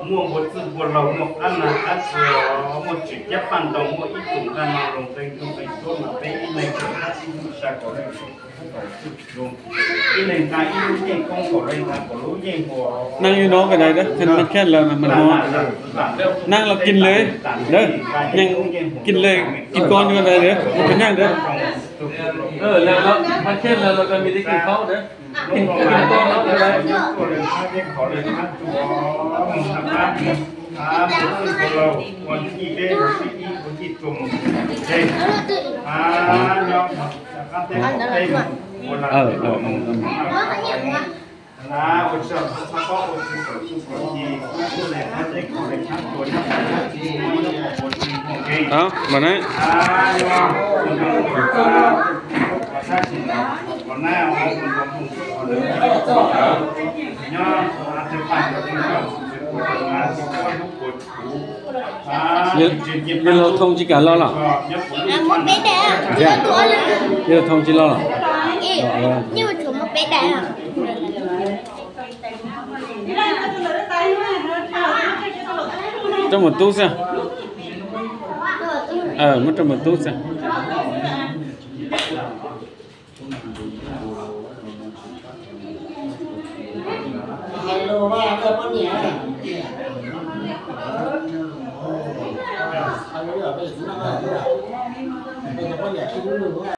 Muaj npua txwj npua laug, muaj qab nag qab txwv, muaj tsim ciab paj ntoo, muaj ib tug nqaj no zoo nqeeb ntuj nqeeb tsuab mas peb ib leeg txawm qab sib ntxub sab kaum leej, ib leeg nqa ib lub ncej koob kaum leej nqa kaum lub ncej hua. Neeg yuav nov kawg dais dawb, kheej mas kheej lawm mas nov. Neeg los kis lawm dawb, neeg kis lawm kis koob yuav dais dawb, mus pes neeg dawb. Mas kheej lawm los kis koob dawb. Ov, mas ne. Yawg laus Thoo tsis kam los los? Yawg laus Thoo tsis los los? Rau mus tub xwb. Muab rau mus tub xwb.